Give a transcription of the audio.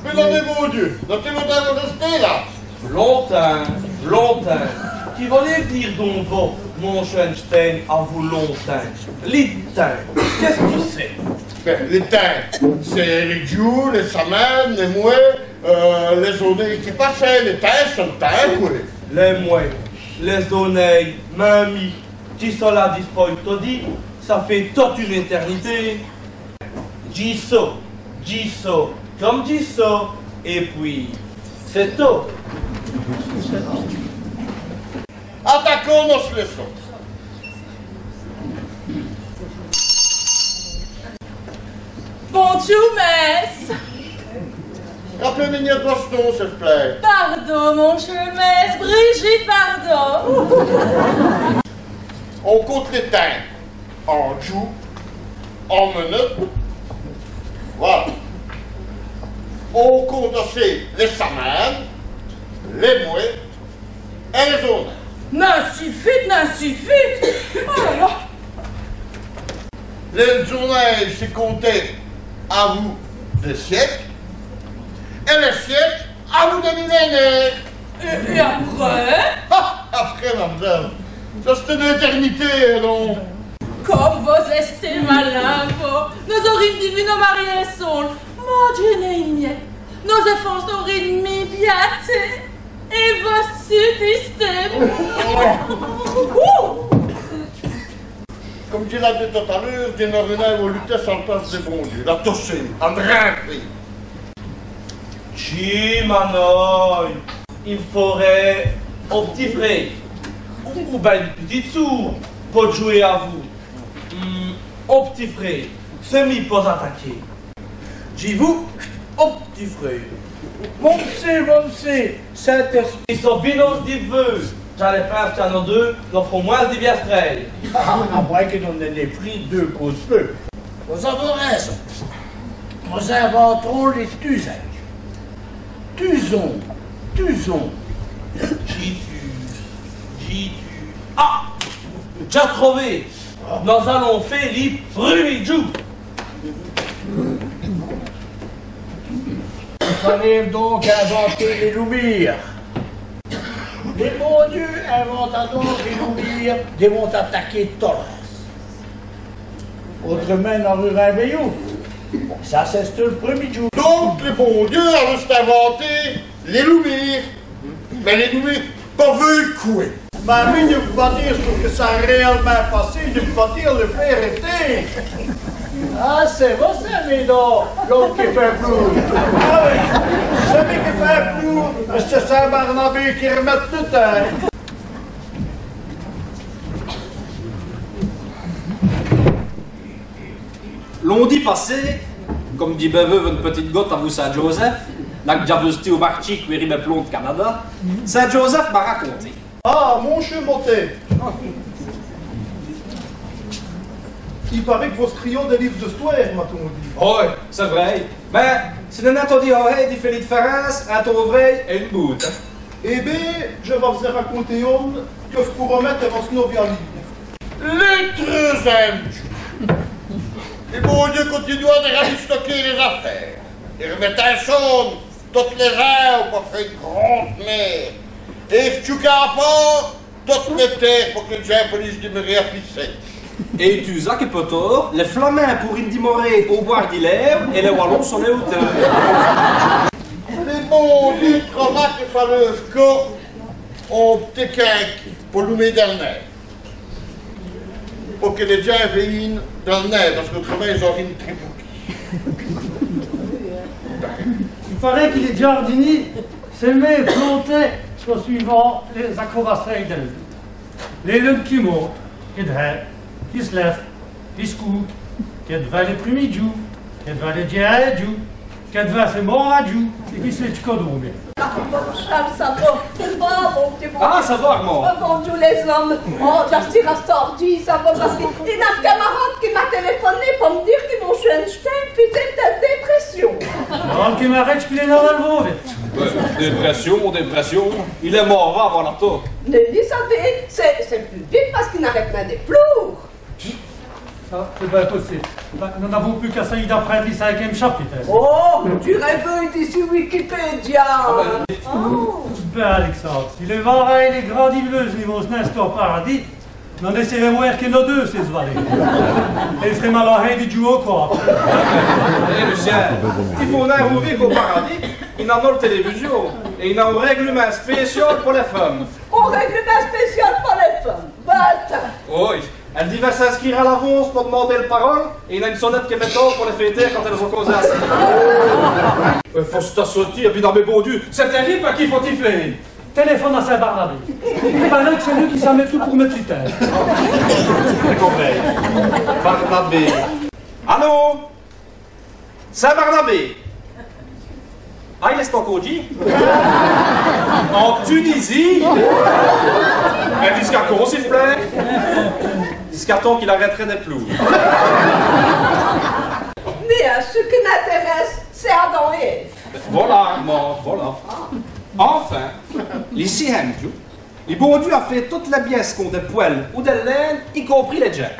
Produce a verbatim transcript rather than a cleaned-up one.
Mins non, mins mon Dieu, dins quél tins vos-astez la ? Lontins, lontins. Qui v'lez dîre don, vos, Moncheû Einstein, avou lontins ? Li tins, qu'èst-ce qui c'èst ? Bén, li tins, c'èst lès djoûs, lès saminnes, lès mwès, euh, lès-aunêyes qui passèt, li tins, c'èst l' tins, qwè. Lès mwès, lès-aunêyes, mins mi, dji so la dispôy todi, ça fét tote one étèrnitéye. Dji so, dji so, come dji so, èt pwîs, c'èst tot. Ataquons nosse lèçon. Bondjoû, mêsse. Rapèlez-m' vos nom, s'i vos plêt. Pardon, moncheû l' mêsse, Brigitte Bardot. On compte lès tins an djoûs, an munutes. Vola. On compte ossi lès saminnes, lès mwès èt lès-aunêyes. Nin sufit, nin sufit. Oh là là. Lès-aunêyes, c'èst compté avou dès sièkes, èt lès sièkes avou dès milénêres. Èt, èt après ? Ah, après, mam'zèle, ça c'è-st-one étèrnitéye, non ? Come vos-astez malin, vos. Nos-ârîz d'vu nos marier seuls. Mon Dieu, nén, nén. Nos-èfants s'ârîz d'mi biaté. Èt vos supustez. Come dji l'a dit tot-à l'eûre, dji n'âré nin volou tèsse al place di Bondiu. La tossé, an rin fét. Tchî, manôye, i m' faureut on p'tit fré, ou, ou bén one pitite soû, po djouwer avou. Hmm, on p'tit fré, c'èst mi po-z-ataquer. Dji vou on p'tit fré. Momci, momci, c'èst... I so binås di vèy. Dj'a l' pinse qu'à nos deûs, nos f'rons mwins di bièstrèyes. À mwins qui nos n'in-èyons pris deûs côps d' pus. Vos-avoz réson. Nos invanterons lès tûzèdjes. Tûzons, tûzons. Dji tûze, dji tûze. Ah ! Dj'a trové. Nos-alons fé li prumî djoû. I faléve donc invanter lès loumîres. Lès Bondieûs invanta donc lès loumîres d'vant ataquer tot l' rèsse. Ôtrèmint, on n'âreut rin vèyou. Ça, c'èsteût l' prumî djoû. Donc, lès Bondieûs aveût invanté lès loumîres. Mins lès loumîres, po vèy qwè ? Mins mi, dji n' pou nén dîre ç' qui s'a réèlemint passé, dji n' pou nén dîre lès vérètés. Ah, c'èst vous ça, mins don, l'ome qui fét ploûre. Ah oyi, c'èst mi qui fét ploûre, c'èst Sint Barnabé qui r'mèt l' tins. Londi passé, come dj'aveu bèvu one pitite gote avou Sint Joseph, là qu' dj'aveu stu au martchi qwè ribè plon d' Canada, Sint Joseph m'a raconté. Ah, moncheû Motet. I parèt qu' vos scrîyoz dès lîves d'istwére, m'a-t-on dit. Oyi, c'èst vrêy. Mins si dji n'é nén todi oyi di fé l' diférince inte on vrêy èt one boute. Èt bén, dji va v's-è raconter one qui vos pôreut mète vos novia lîve. Li treûzinme djoû. Èt Bondieu continua di rabistoker lès-afêres. I r'mèt in sonne totes lès-êwes po fé one grande mére. Èt i r'tchoka à pårt totes lès tères po qu' lès djins polèt dimeûrer à pîd sètch. Èt i tusa qu' po tård, lès Flaminds pôrint dimeurer au bwârd di l'êwe èt lès Walons so lès hôteûrs. Li Bondieu trova qu'i faleûve co on p'tit quéqu' po loumer dins l' nêre. Po qu' lès djins vèyin dins l' nêre, pace qu'ôtrèmint, il-z-åreût tripouké. I parèt qui lès djârdinîyes sèmeût, plantèt, co suivant lès-acorassêyes dèl lune. Lès lunes qui montent, qui d'vint, qui s' lèvent, qui s' coûhent, qui d'vint li prumî djoû, qui d'vint li dièrin djoû, qui d'vint si mâra djoû, èt qui sét co d'on mia. Ah, bondjoû, ça va ? Bondjoû, Armand. Ah, bondjoû, lès-omes. Oh, dj'astî rastårdjîye, ça va, pace qu'i gn-a one camarade qui m'a tèlèfoné po m' dîre qui moncheû Einstein fieut one déprèssion. One camarade qui èst nén dins l' vôye. Bén, déprèssion, déprèssion, il èst mårt, vola tot. Mins vos savèz, c'èst, c'èst pus vite pace qu'i n'arète nén di ploûre. Ah, c'èst bin possibe. Bin, nos n'avons pus qu'a sayî d'aprinde li cinquième chapite, hin. Oh, tu rèvèyes ici Wikipédia. Ah bin, oh. Bin, Alexandre, si lès varèyes, lès grandes vèyèsses, nos vont s' n'aler au paradis, nos n' sèrans mouwêrs qui nos deûs, c'èst vré. Èt i f'reut mal à hin dè djouwer au cwârt. Hé, Lucien, i faut nin oublier qu'au paradis, i gn-a l' télévision, èt i gn-a on règlemint spécial pour lès feumes. On règlemint spécial pour lès feumes. Bah, attends. Oui. Èle dèvint s'inscrîre à l'avance pou d'mander l' parole, èt i gn-a one sonète qui rètombe pou lès fêtêres quand èles ont causé assez. Mins faut-st-assoûtir, èt pwis, mins bon Diu, c'èst tèribe, à qui faut-i fé ? Tèlèfone à Saint Barnabé. I parèt qui c'èst li qui sét mète tout pou mète li timps. Compris. Barnabé. Allô ? Saint Barnabé. Ah, il èst en candjî ? En Tunisie ? Mins disqu'à quand, s'i v' plêt ? Disqu'à temps qu'il arète dè ploûre. Mins, euh, ç' qui m'intèrèsse, c'èst Adam èt Ève. Voilà, bon, voilà. Enfin, li sî.ème djoû, li bon Diu a fêt totes lès bièsses qu'ont dès pwèles ou dès lênes, i compris lès djins.